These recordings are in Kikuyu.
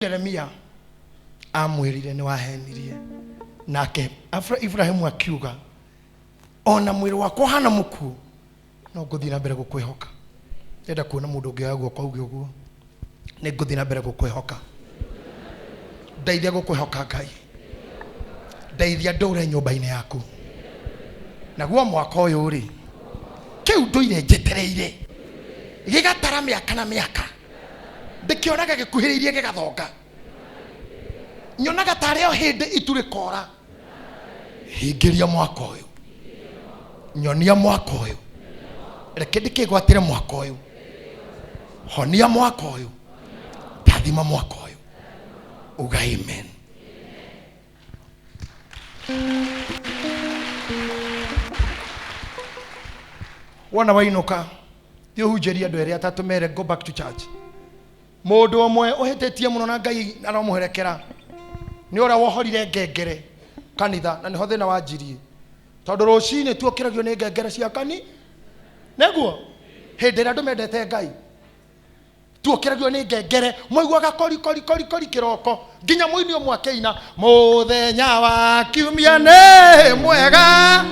Jeremia amwĩrire nĩ wahenirie. Nake Ibrahimu akiuga, ona mwĩrĩ wakwa ũhana mũkuũ, no ngũthiĩ na mbere gũkwĩhoka. Ndĩrenda kuona mũndũ ũngĩoya guoko auge ũguo, nĩ ngũthiĩ na mbere gũkwĩhoka. Ndeithia gũkwĩhoka Ngai, ndeithia ndũre nyũmba-inĩ yaku. Naguo mwaka ũyũ rĩ, kĩu ndũire njetereire gĩgatara mĩaka na mĩaka, ndĩkĩonaga gĩkuhĩrĩirie gĩgathonga, nyonaga tarĩ o hĩndĩ itu rĩkora. Hingĩria mwaka ũyũ, nyonia mwaka ũyũ, reke ndĩkĩgwatĩre mwaka ũyũ, honia mwaka ũyũ, ndathima mwaka ũyũ. Uga amen. Wona wainũka, thiĩ ũhunjĩrie andũ erĩ atatũ, mere go back to church. Mũndũ ũmwe ũhĩtĩtie mũno na Ngai aromũherekera nĩ ũrĩa wohorire ngengere kanitha, na nĩho thĩna wanjirie, tondũ rũcinĩ tuokĩragio nĩ ngengere cia kani. Nĩguo hĩndĩ ĩrĩa andũ mendete Ngai tuokĩragio nĩ ngengere, mwaiguaga kori kori kori kori kĩroko, nginya mũini ũmwe akĩina mũthenya wa kiumia nĩ mwega,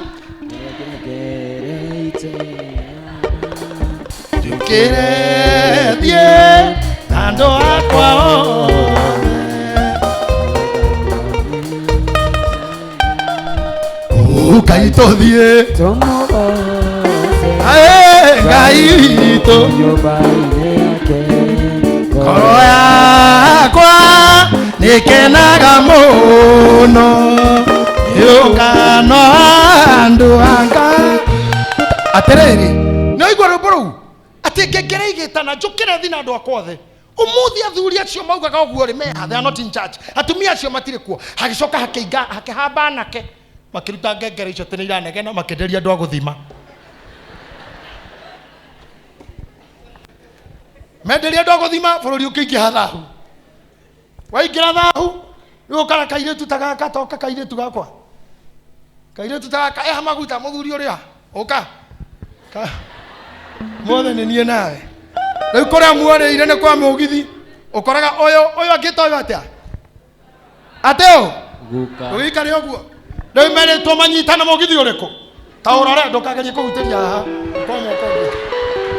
njũkĩre thiĩ na andũ akwa othe. Ngai tũthiĩ, Ae, Ngai witũ, ngoro yakwa nĩkenaga mũno nĩũkano andũ anga. Atĩrĩrĩ, nĩwaigua rwĩmbo rũu atĩ ngengere igĩtana njũkĩre thi na andũ akwa othe. Ũmũthĩ athuri acio maugaga ũguo rĩ, meha, they are not in church. Atumia acio matirĩ kuo. Hagĩcoka hakĩinga, hakĩhamba anake, makĩruta ngengere icio atĩ nĩ iranegena, makĩenderia andũ a gũthima. Menderia andũ a gũthima, bũrũri ũkĩingĩha thahu. Waingĩra thahu, rĩu ũkara kairĩtu ta gaka, toka kairĩtu gakwa. Kairĩtu ta gaka, eha maguta, mũthuri ũrĩa, ũka. Mothe nĩ niĩ nawe. Rĩu kũrĩa muorĩire nĩ kwa mũgithi, ũkoraga ũyũ, ũyũ angĩta ũyũ atĩa? Atĩ ũ? Guka. Ũgĩikare ũguo. Rĩu merĩtwo manyitane mũgithi ũrĩkũ? Ta ũrore, ndũkagerie kũhutĩria haha. Kwa moko ũguo.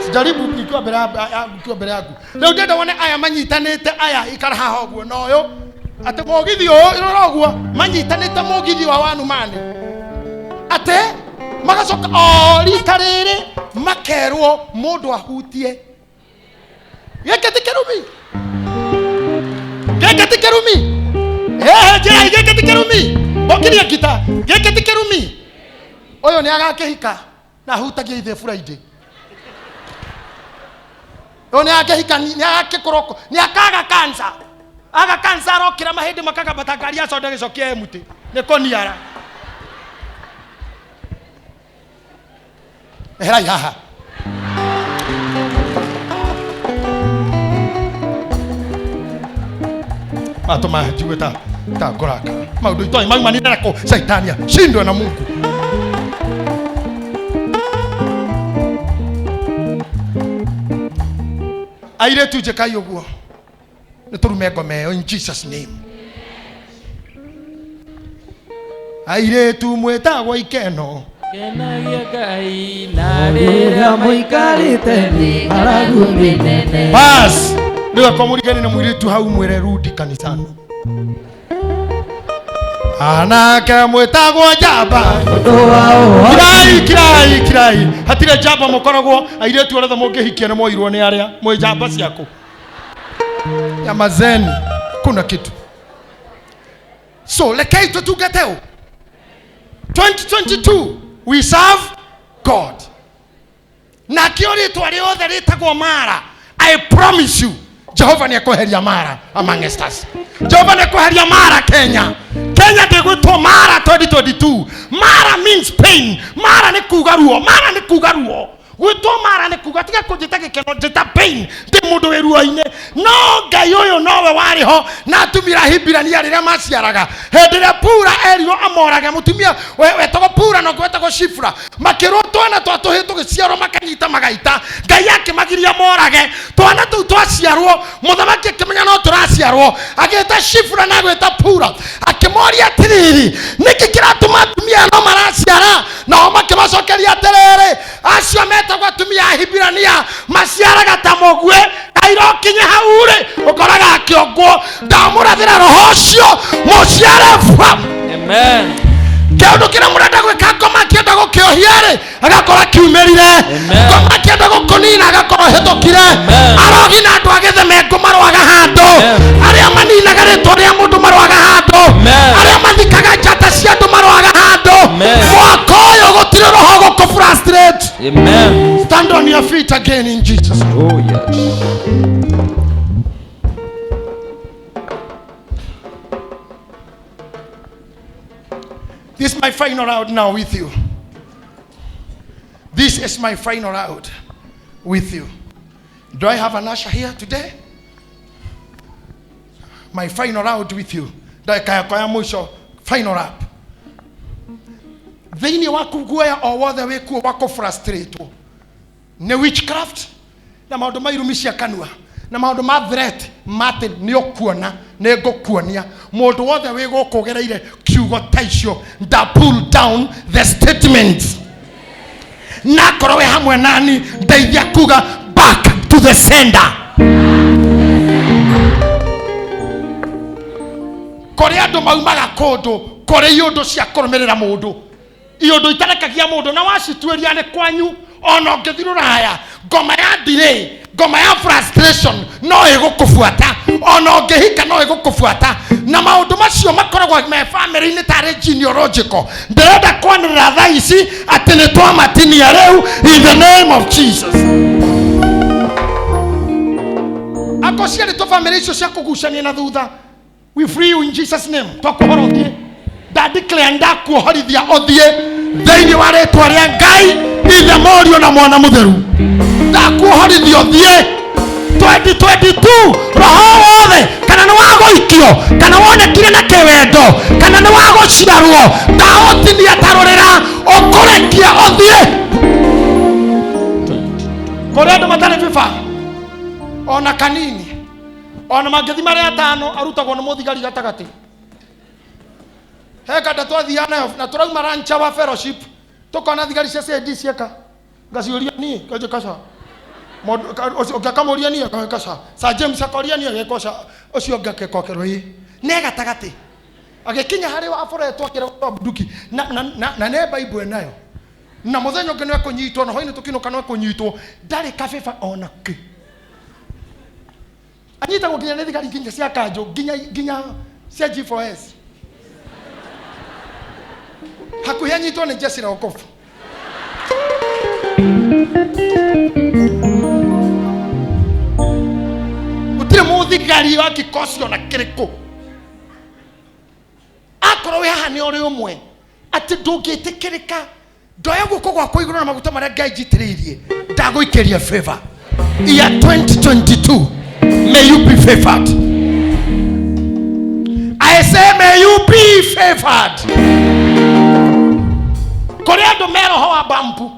Sijaribu nikiwa mbere ya, nikiwa mbere yaku. Rĩu ndĩrenda wone aya manyitanĩte, aya ikara haha ũguo na ũyũ. Atĩ mũgithi ũyũ, rora ũguo, manyitanĩte mũgithi wa Wanumani. Atĩ magacoka o rita rĩrĩ makerwo mũndũ ahutie. Gĩkĩ ti kĩrumi. Gĩkĩ ti kĩrumi. Ehe, njĩra gĩkĩ ti kĩrumi. Ũkirie ngita. Gĩkĩ ti kĩrumi. Ũyũ nĩ agakĩhika na ahutagie ithe Friday. Ũyũ nĩ agakĩhika, nĩ agakĩkorwo, nĩ akaga cancer. Aga cancer arokĩra mahĩndĩ makagamba ngari ya soda gĩcokia empty. Nĩ kũniara. Eherai haha. Matũma njigue ta ngũrakara. Maũndũ itoĩ maumanire na kũ Shaitani ashindwe na Mungu. Airĩtu njĩkai ũguo. Nĩ tũrume ngoma ĩyo in Jesus name. Airĩtu mwĩtagwo ikeno. Kenagia Ngai na rĩrĩa mũikarĩte thĩ ng'aragu nĩ nene. Bas, rĩu akorwo mũrigani na mũirĩtu hau mwĩre rudi kanisani. Anake mwĩtagwo njamba. Ũndũ wa ũhoro. Kirai, kirai, kirai. Hatirĩ njamba mũkoragwo airĩtu arĩa mũngĩhikia nĩ mwoirwo nĩ arĩa mwĩ njamba ciaku. Nyamazeni, kuna kitu. So rekei tũtungate ũ. 2022 we serve God. Nakĩo rĩtwa rĩothe rĩtagwo Mara, I promise you Jehova nĩ ekweheria Mara amongst us. Jehova nĩ ekweheria Mara Kenya. Kenya ndĩgwĩtwo Mara 2022. Mara means pain. Mara nĩ kuga ruo. Mara nĩ kuga ruo. Gwĩtwo Mara nĩ kuga tiga kũnjĩta gĩkeno, njĩta pain, ndĩ mũndũ wĩ ruo-inĩ. No Ngai ũyũ nowe warĩ ho na atumia Ahibirania rĩrĩa maciaraga. Hĩndĩ ĩrĩa Pura erirwo amorage mũtumia wetagwo Pura na ũngĩ wetagwo Shifra, makĩrwo twana twa tũhĩĩ tũgĩciarwo makanyita magaita. Ngai akĩmagiria morage twana tũu twaciarwo. Mũthamaki akĩmenya no tũraciarwo, agĩta Shifra na agĩta Pura, akĩmoria atĩrĩrĩ, nĩkĩ kĩratũma atumia no maraciara? Nao makĩmacokeria atĩrĩrĩ, acio metagwo atumia a Hibirania maciaraga ta mũguĩ, kaira ũkinye hau rĩ ũkoraga akĩongwo. Ndamũrathĩra roho ũcio mũciare bwa. Amen. Kĩũndũ kĩrĩa mũrenda gwĩka, ngoma akĩenda gũkĩohia rĩ, agakora kiumĩrire. Amen. Ngoma akĩenda gũkũnina, agakora ũhĩtũkire. Amen. Arogi na andũ agĩtheme ngũ marwaga handũ. Amen. Arĩa maninaga rĩtwa rĩa mũndũ marwaga handũ. Amen. Arĩa mathikaga njata cia andũ marwaga handũ. Amen. Mwaka ũyũ gũtirĩ roho gũkũ frustrate. Amen. Stand on your feet again in Jesus. Oh yes. This is my final round now with you. This is my final round with you. Do I have an usher here today? My final round with you. Ndagĩka yakwa ya mũico, final lap. Thĩinĩ waku guoya o wothe wĩkuo wa kũ-frustrate nĩ witchcraft na maũndũ ma irumi cia kanua na maũndũ ma threat matĩ nĩ ũkuona nĩ ngũkuonia mũndũ wothe wĩ gũkũ ũgereire kiugo ta icio, nda pull down the statements, na akorwo wĩ hamwe nani, ndeithia kuga back to the sender. Kũrĩ andũ maumaga kũndũ kũrĩ iũndũ cia kũrũmĩrĩra mũndũ, iũndũ itarekagia mũndũ, na wacituĩria nĩ kwanyu ona ũngĩthiĩ rũraya, ngoma ya delay, ngoma ya frustration no ĩgũkũbuata, ona ũngĩhika no ĩgũkũbuata, na maũndũ macio makoragwo me family-inĩ tarĩ genealogical. Ndĩrenda kwanĩrĩra thaa ici atĩ nĩ twamatinia rĩu in the name of Jesus. Ako ciarĩtwo family icio cia kũgucania na thutha, we free you in Jesus name. Twakuohora ũthiĩ, ndadeclare ndakuohorithia ũthiĩ thĩinĩ wa rĩtwa rĩa Ngai Ithe, Mũriũ na Mwana Mũtheru. Ndakuohorithia ũthiĩ 2022. Roho wothe, kana nĩ wa gũikio, kana wonekire na kĩwendo, kana nĩ wa gũciarwo, ndaũtinia tarũrĩra ũkũrekia ũthiĩ. Kũrĩ andũ matarĩ biba ona kanini, ona mangĩthi marĩa atano arutagwo nĩ mũthigari gatagatĩ. He kanda twathiaga nayo na tũrauma rancha wa fellowship, tũkona thigari cia CID cieka, ngaciũria niĩ kanjĩka ca. Ũcio ũngĩ akamũria niĩ akagĩka ca. Sir James akoria niĩ agĩka ca, ũcio ũngĩ akeka ũkerwo ĩ ne gatagatĩ agĩkinya harĩ waboretwo akĩrogotwo bunduki na ne Bible nayo, na mũthenya ũngĩ nĩ ekũnyitwo, na hwainĩ tũkinũka no ekũnyitwo, ndarĩ kabeba ona kĩ, anyitagwo nginya nĩ thigari, nginya cia kanjũ, nginya cia G4S, hakuhĩ anyitwo nĩ jeshi la wokovu. Gũtirĩ mũthigari wa kikosi ona kĩrĩkũ. Akorwo wĩ haha nĩ ũrĩ ũmwe atĩ ndũngĩtĩkĩrĩka, ndoya guoko gwakwa igũrũ na maguta marĩa Ngai njitĩrĩirie, ndagũikĩria favor. Year 2022, may you be favored. I say may you be favored. Kũrĩ andũ me roho wa bambu,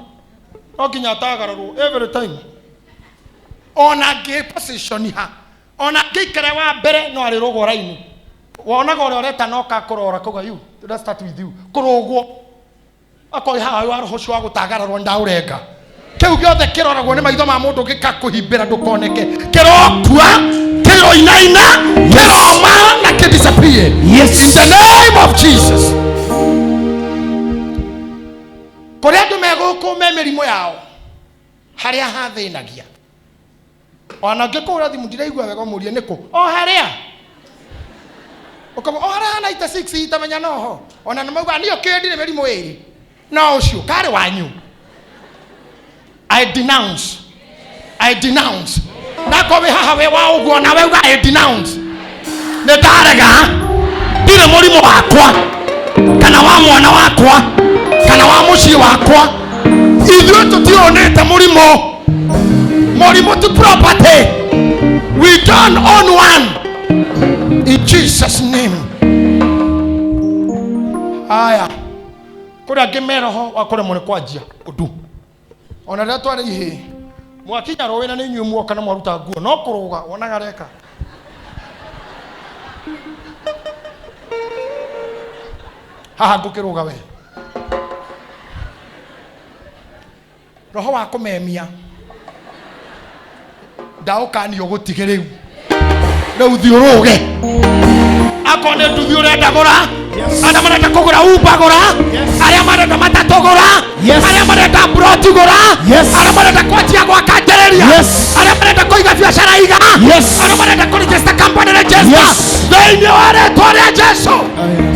no nginya atagararwo every time, ona angĩ position ha, ona angĩikara wa mbere no arĩ rũgwo raini, wonaga ũrĩa ũreta no kakũrora kuga you, let's start with you kũrũgwo. Akorwo haha wa roho ũcio wa gũtagararwo, ndaũrenga. Kĩu gĩothe kĩroragwo nĩ maitho ma mũndũ gĩkakũhimbĩra ndũkoneke, kĩrokua, kĩroinaina, kĩroma na kĩdisappear. Yes. In the name of Jesus. Kũrĩ andũ me gũkũ me mĩrimũ yao harĩa hathĩnagia, ona ngĩkũhũra thimũ ndiraigua wega, ũmũrie nĩkũ, o harĩa ũkauga o harĩa ha 96 itamenya noho, ona nĩ mauga niĩ kĩndire mĩrimũ ĩrĩ no ũcio karĩ wanyu. I denounce, I denounce. Nakorwo wĩ haha wĩ wa ũguo nawe uga I denounce, nĩ ndarega, ndirĩ mũrimũ wakwa kana wa mwana wakwa kana wa mũciĩ wakwa. Ithuĩ tũtionĩte mũrimũ. Mũrimũ ti property. We don't own one. In Jesus name. Haya. Kũrĩ angĩ me roho wa kũremwo nĩ kwanjia ũndũ. Ona rĩrĩa twarĩ ihĩĩ, mwakinya rũĩ na nĩ inyuĩ muoka na mwaruta nguo, no kũrũga wonaga areka. Haha ngũkĩrũga we. Roho wa kũmemia ndaũkanio gũtige rĩu rĩu thiĩ ũrũge akorwo nĩ nduthi ũrenda gũra. Yes. Arĩa marenda kũgũra Uber gũra. Yes. Arĩa marenda matatũ gũra. Yes. Arĩa marenda mburoti gũra. Yes. Arĩa marenda kwanjia gwaka njereria. Yes. Arĩa marenda kũiga biacara iga. Yes. Arĩa marenda kũregister company register. Yes. Thĩinĩ wa rĩtwa rĩa Jesu. Amen.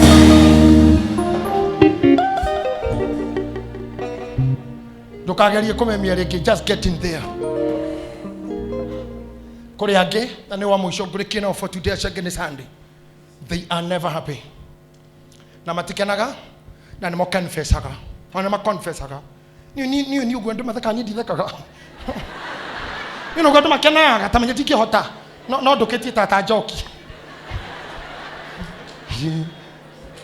Ndũkagerie kũmemia rĩngĩ, just get in there. Kũrĩ angĩ na nĩ wa mũico ngũrĩkie nao for today, acio angĩ nĩ Sunday. They are never happy na matikenaga na nĩ maconfessaga, ona maconfessaga niĩ niĩ niĩ ũguo andũ mathekaga, niĩ ndithekaga. Niĩ nĩguo andũ makenaga ta menye ndingĩhota, no no ndũkĩtie tata njoki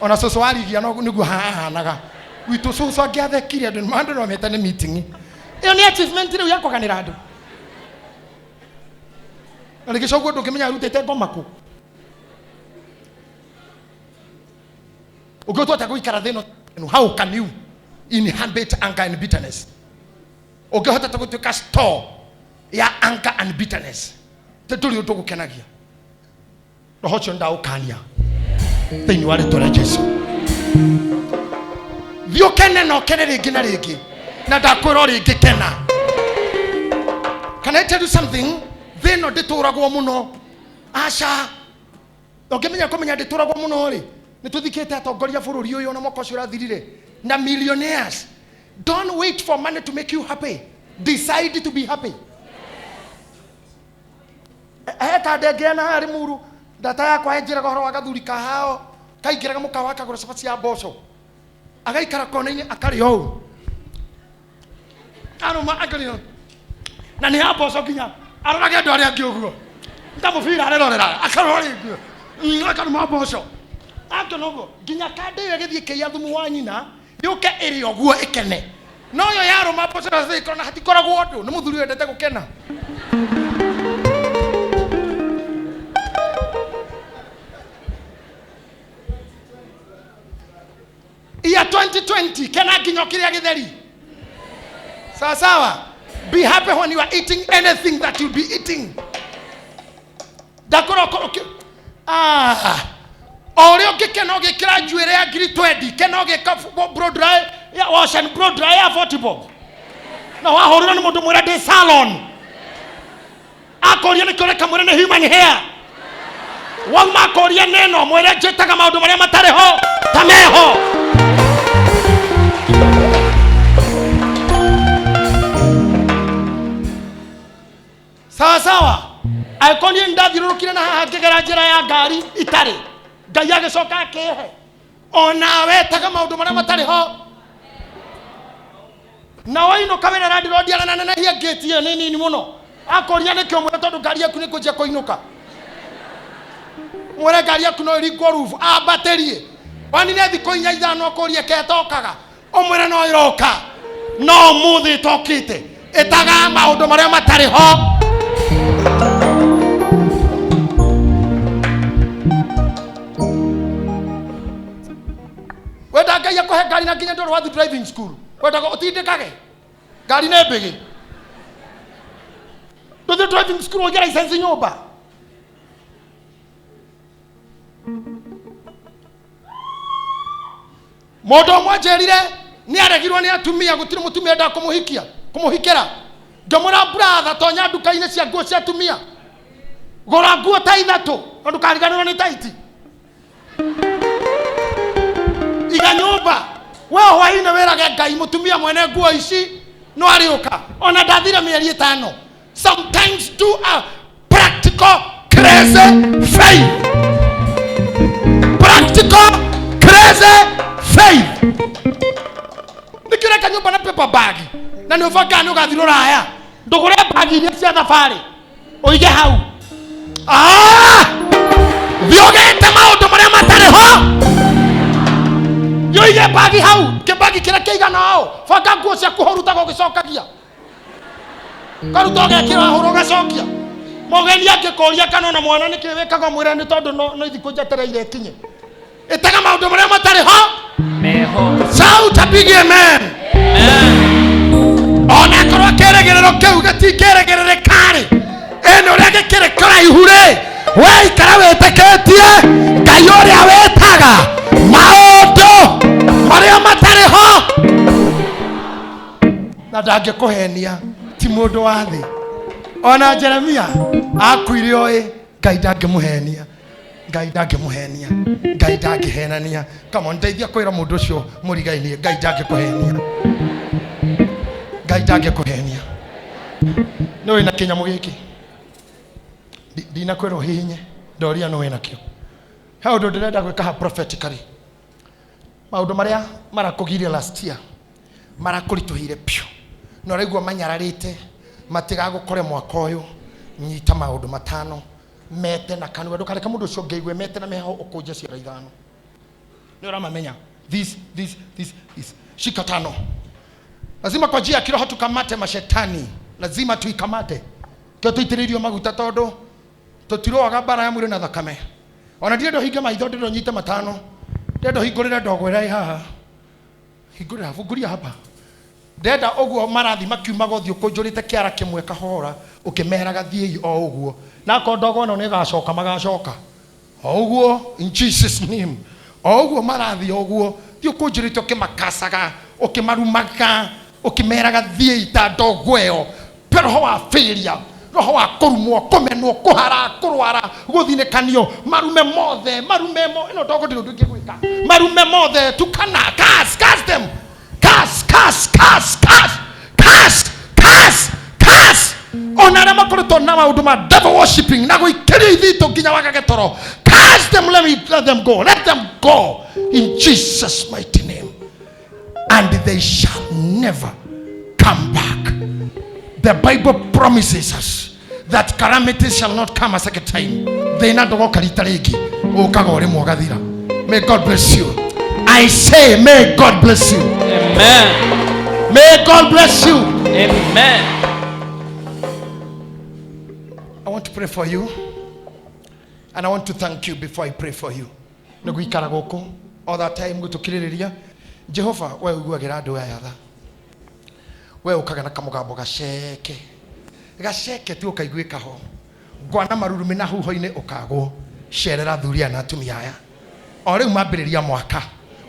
ona cũcũ warigia no nĩguo hahanaga gwitũ. Cũcũ angĩathekire andũ andũ no metane meeting ĩyo nĩ achievement rĩu ya kũganĩra andũ na rĩngĩ coguo ndũngĩmenya arutĩte ngoma kũ ũngĩhota gũikara thĩna. How can you inhabit anger and bitterness? Ũngĩhota ta gũtuĩka store ya anger and bitterness, tũrĩ ũndũ gũkenagia roho ũcio ndaũkania thĩinĩ wa rĩtwa rĩa Jesu. Thiĩ ũkene na ũkene rĩngĩ na rĩngĩ na ndakwĩra o rĩngĩ kena. Can I tell you something? Thĩ ĩno ndĩtũragwo mũno, aca. Ũngĩmenya kũmenya ndĩtũragwo mũno rĩ, nĩ tũthikĩte atongoria bũrũri ũyũ na mwaka ũcio ũrathirire na millionaires. Don't wait for money to make you happy. Decide to be happy. He kandengea na harĩ muru ndata yakwa ĩnjĩraga ũhoro wa gathuri kahao kaingĩraga mũkawa akagũra cabaci ya mboco, agaikara kona-inĩ akarĩa ũũ arũma akarĩa na nĩ ya mboco nginya arorage andũ arĩa angĩ ũguo ta mũbira arerorera akarora rĩngĩ akarũma mboco akĩona ũguo nginya kandĩ ĩyo ĩgĩthiĩ ĩkĩiya thumu wa nyina yũke ĩrĩ ũguo ĩkene no yo yarũma mboco na hatikoragwo ũndũ. Nĩ mũthuri wendete gũkena. Year 2020 kena nginya ũkĩrĩa gĩtheri. Sawa sawa. Be happy when you are eating anything that you'll be eating. Ndakũra ah o ũrĩa ũngĩkena ũgĩkĩra njuĩrĩ ya ngiri 20, kena ũgĩka blow dry ya wash and blow dry ya 40 bob na wahũrĩrwo nĩ mũndũ mwĩra ndĩ salon akũria nĩkĩo ũreka mwĩre nĩ human hair. Wauma akũria nĩno mwĩre njĩtaga maũndũ marĩa matarĩ ho ta meho. Sawa sawa. Angĩkorwo niĩ ndathiũrũrũkire na haha ngĩgera njĩra ya ngari itarĩ, Ngai agĩcoka akĩhe onawe taga maũndũ marĩa matarĩ ho na wainũka wĩra landlord arananenehia ngĩti ĩyo nĩ nini mũno akũria nĩkĩo mwĩre tondũ ngari yaku nĩ kũnjia kũinũka, mwĩre ngari yaku no ĩringwo rubu ambatĩrie wanine thikũ inya ithano akũrie ketokaga ũmwĩre no ĩroka no ũmũthĩ ĩtokĩte. Ĩtaga maũndũ marĩa matarĩ ho. Wenda Ngai akũhe ngari na nginya ndũrĩ wathiĩ driving school, wendaga ũtindĩkage ngari nĩ mbĩgĩ, ndũthiĩ driving school ũige license nyũmba. Mũndũ ũmwe anjĩrire nĩ aregirwo nĩ atumia, gũtirĩ mũtumia endaga kũmũhikia kũmũhikĩra. Ngĩmwĩra, brother, tonya nduka-inĩ cia nguo cia atumia, gũra nguo ta ithatũ na ndũkariganĩrwo nĩ taiti, iga nyũmba we hwainĩ wĩrage Ngai mũtumia mwene nguo ici no arĩũka ona ndathire mĩeri ĩtano. Sometimes do a practical crazy faith. Practical crazy faith. Nĩkĩo ũreka nyũmba na paper bag. Na nĩ ũbangaga nĩ ũgathiĩ rũraya. Ndũgũre mbagi iria cia thabarĩ. Ũige hau. Ah! Thiĩ ũgete maũndũ marĩa matarĩ ho. Thiĩ ũige mbagi hau. Kĩmbagi kĩrĩa kĩigana ũũ. Banga nguo ciaku ho ũrutaga ũgĩcokagia. Ũkaruta ũgekĩra wahũra ũgacokia. Mũgeni angĩkũria kana ona mwana nĩkĩ wĩkaga ũmwĩre nĩ tondũ no ithikũ njetereire ĩkinye. Ĩtaga maũndũ marĩa matarĩ ho. Meho. Shout a big amen. Ona korwo kĩrĩgĩrĩro kĩu gĩtingĩrĩgĩrĩrĩka-rĩ, ĩnĩ ũrĩa gĩkĩrĩ kũraihu rĩ, we ikara wĩtĩkĩtie Ngai ũrĩa wĩtaga maũndũ marĩa matarĩ ho, na ndangĩkũhenia, ti mũndũ wa thĩ. Ona Jeremia akuire oĩ Ngai ndangĩmũhenia, Ngai ndangĩmũhenia, Ngai ndangĩhenania. Come on, ndeithia kwĩra mũndũ ũcio mũrigainie, Ngai ndangĩkũhenia, Ngai ndangĩkũhenia. Nĩ wĩna kĩnyamũ gĩkĩ, ndinakwĩra ũhihinye, ndoria nĩ wĩna kĩo. He ũndũ ndĩrenda gwĩka ha prophetically. Maũndũ marĩa marakũgiria last year marakũritũhĩire piũ, na ũraigua manyararĩte matigagũkore mwaka ũyũ. Nyita maũndũ matano, mete na kanua, ndũkareke mũndũ ũcio ũngĩ aigue, mete na meho, ũkũnje ciara ithano. Nĩ ũramamenya. This, this, this, this. Shika tano. Lazima kwa njia ya kiroho tukamate mashetani, lazima tuikamate. Kĩo tũitĩrĩirio maguta tondũ tũtirũaga mbara ya mwĩrĩ na thakame. Ona ndirenda ũhinge maitho, ndĩrenda ũnyite matano, ndĩrenda ũhingũrĩre ndogo ĩrĩa ĩ haha. Hingũrĩra, funguria hapa. Ndenda ũguo marathi makiumaga ũthiũ kũnjũrĩte kĩara kĩmwe kahora, ũkĩmeraga thiĩi o ũguo. Na akorwo ndogo ĩno nĩ ĩgacoka, magacoka o ũguo, in Jesus name. O ũguo marathiĩ o ũguo, thiĩ ũkũnjũrĩte ũkĩmakacaga, ũkĩmarumaga, ũkĩmeraga thiĩi ta ndogo ĩyo. Pe roho wa failure, roho wa kũrumwo, kũmenwo, kũhara, kũrwara, gũthinĩkanio, marume mothe, marume mo, ĩno ndogo ndĩrĩ ũndũ ĩngĩgwĩka. Marume mothe, tukana, curse, curse them. Curse, curse, curse, curse, curse, curse, curse. Ona arĩa makoretwo na maũndũ ma devil worshiping na gũikĩria ithitũ nginya wagage toro. Curse them, let them go, let them go in Jesus mighty name. And they shall never come back. The Bible promises us that calamities shall not come a second time. Thĩna ndũgoka rita rĩngĩ, ũkaga o rĩmwe ũgathira. May God bless you. I say, may God bless you. Amen. May God bless you. Amen. I want to pray for you, and I want to thank you before I pray for you. Nĩ gũikara gũkũ all that time gũtũkirĩrĩria. Jehova, we ũiguagĩra andũ aya tha. We ũkaga na kamũgambo gaceke gaceke tu ũkaiguĩka ho, ngwa na marurumĩ na huho-inĩ ũkagwo. Cerera athuri aya na atumia aya o rĩu mambĩrĩria mwaka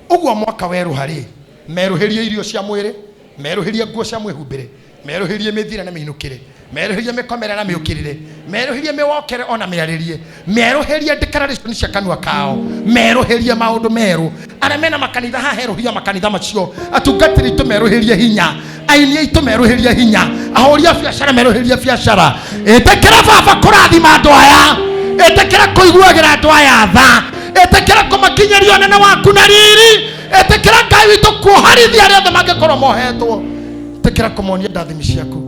ũguo. Mwaka werũha rĩ, merũhĩrie irio cia mwĩrĩ, merũhĩrie nguo cia mwĩhumbĩre, merũhĩrie mĩthiĩre na mĩinũkĩre, merũhĩrie mĩkomere na mĩũkĩrĩre, merũhĩrie mĩwokere ona mĩarĩrie, merũhĩrie declaration cia kanua kao, merũhĩrie maũndũ merũ. Arĩa mena makanitha haha, erũhia makanitha macio. Atungatĩri aitũ merũhĩrie hinya, aini aitũ merũhĩrie hinya, ahũri a biacara merũhĩrie biacara. Ĩtĩkĩra baba kũrathima andũ aya, ĩtĩkĩra kũiguagĩra andũ aya tha, ĩtĩkĩra kũmakinyĩria ũnene waku na riri, ĩtĩkĩra Ngai witũ kuohorithia arĩa othe mangĩkorwo mohetwo, ĩtĩkĩra kũmonia ndathimi ciaku.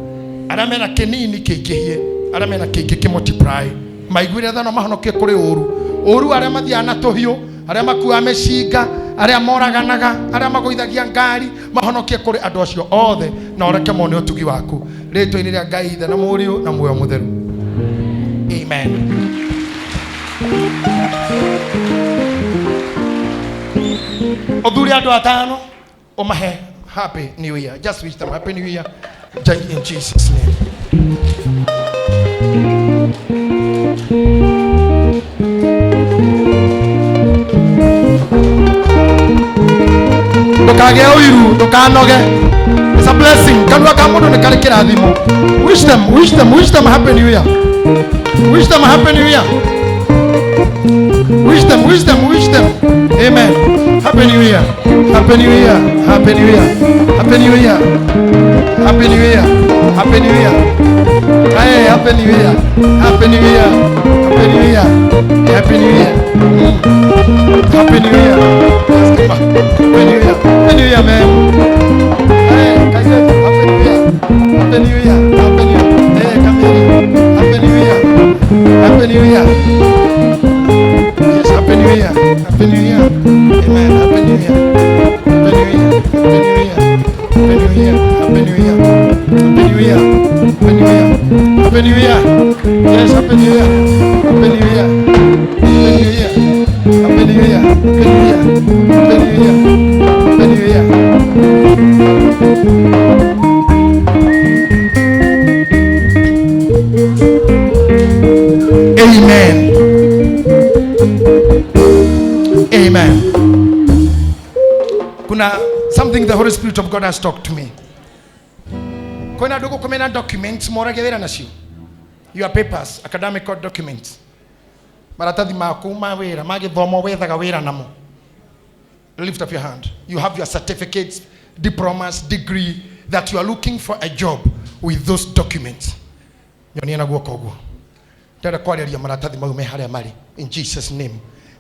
Arĩa mena kĩnini kĩingĩhie, arĩa mena kĩingĩ kĩmultiply, maiguĩre tha na mahonokie kũrĩ ũru ũru, arĩa mathiaga na tũhiũ, arĩa makuaga mĩcinga, arĩa moraganaga, arĩa magũithagia ngari, mahonokie kũrĩ andũ acio othe, na ũreke mone ũtugi waku, rĩtwa-inĩ rĩa Ngai Ithe na Mũriũ na Muoyo Mũtheru, amen. Ũthure andũ atano ũmahe happy new year. Just wish them happy new year in Jesus name. Ndũkagĩe ũiru, ndũkanoge. It's a blessing. Kanua ka mũndũ nĩ karĩ kĩrathimo. Wish them, wish them, wish them happy new year. Wish them happy new year. Wish them, wish them, wish them. Amen. Happy new year, happy new year, happy new year, happy new year, happy new year, happy new year. Hey, happy new year, happy new year, happy new year, happy new year. Happy new year. Happy new year, happy new year, man. Hey, guys, happy new year. New Year. Yes, Happy New Year. Happy New Year. Amen. Happy New Year. Happy New Year. Happy New Year. Happy New Year. Happy New Year. Happy New Year. Happy New Year. Happy New Year. Yes, Happy New Year. Happy New Year. Happy New Year. Happy New Year. Happy New Year. Happy New Year. Happy New Year. Amen. Amen. Kuna something the Holy Spirit of God has talked to me. Kwena ndugu kumena documents moragia wĩra nacio. Your papers, academic documents. Maratathi maku ma wĩra, ma gĩthomo wethaga wĩra namo. Lift up your hand. You have your certificates, diplomas, degree that you are looking for a job with those documents. Nyonia na guoko ũguo. Ndĩrenda kwarĩria maratathi mau me harĩa marĩ. In Jesus' name,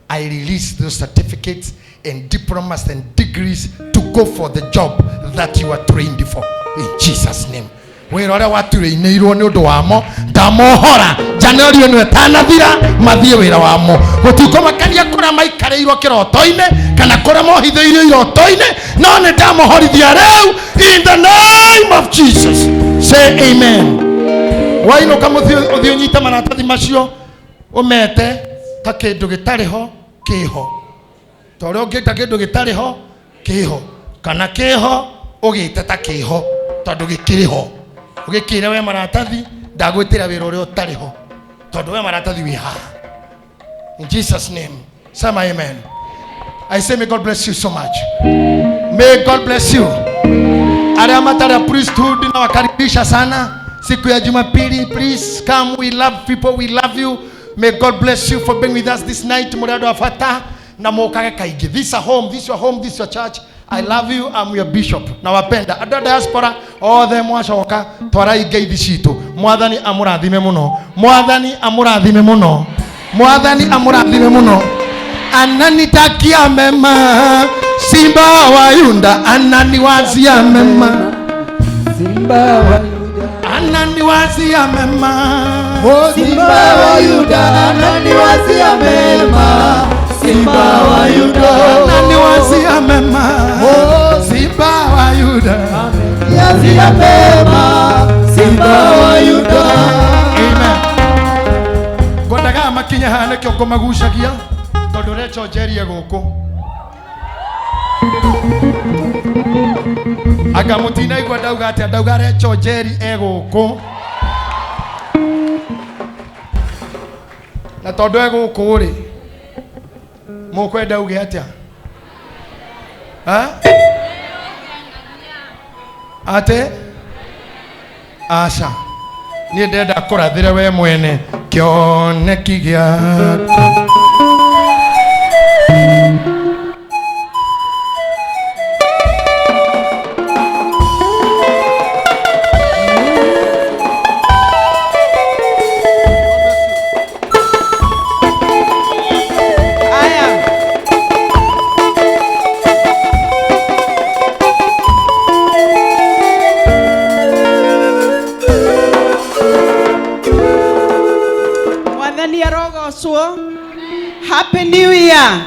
I release those certificates and diplomas and degrees to go for the job that you are trained for. In Jesus' name. Wĩra ũrĩa waturĩinĩirwo nĩ ũndũ wamo ndamohora Januari ĩno ĩtanathira mathiĩ wĩra wamo gũtikũmakania kũrĩa maikarĩirwo kĩroto-inĩ kana kũrĩa mohithĩirio iroto-inĩ no nĩ ndamohorithia rĩu in the name of Jesus. Say amen. Wainũka mũthiĩ ũthiĩ ũnyite maratathi macio ũmete ta kĩndũ gĩtarĩ ho kĩho ta ũrĩa ũngĩta kĩndũ gĩtarĩ ho kĩho kana kĩho ũgĩte ta kĩho tondũ gĩkĩrĩ ho ũgĩkĩre we maratathi ndagwĩtĩra wĩra ũrĩa ũtarĩ ho tondũ we maratathi wĩ haha. In Jesus' name, sema amen. I say may God bless you so much. May God bless you. Arĩa matarĩ priesthood nawakaribisha sana siku ya Jumapili. Please come, we love people, we love you. May God bless you for being with us this night. Mũrĩ andũ a bata na mũkage kaingĩ. This is a home, this is your home, this is your church. I love you, I'm your bishop. Nawapenda. Andũ a diaspora othe mwacoka twarai ngeithi citũ. Mwathani amũrathime mũno. Mwathani amũrathime mũno. Mwathani amũrathime mũno. Ananitakia mema, Simba wa Yuda ananiwazia mema. Simba wa Yuda Ananiwazia mema. Simba wa Yuda ananiwazia mema. Simba wa Yuda Ananiwazia mema. Simba wa Yuda ananiwazia mema. Simba wa Yuda. Amen. Ngwendaga makinye haha nĩkĩo ngũmagucagia tondũ Rachel njerie gũkũ. Anga mũtinaigua ndauga atĩa, ndauga Rachel Njeri e gũkũ. Na tondũ e gũkũ rĩ, mũkwenda uge atĩa? Ha? Atĩ? Aca. Niĩ ndĩrenda kũrathĩre we mwene kĩoneki gĩaku. Aya. Mwathani arogocwo. Happy New Year.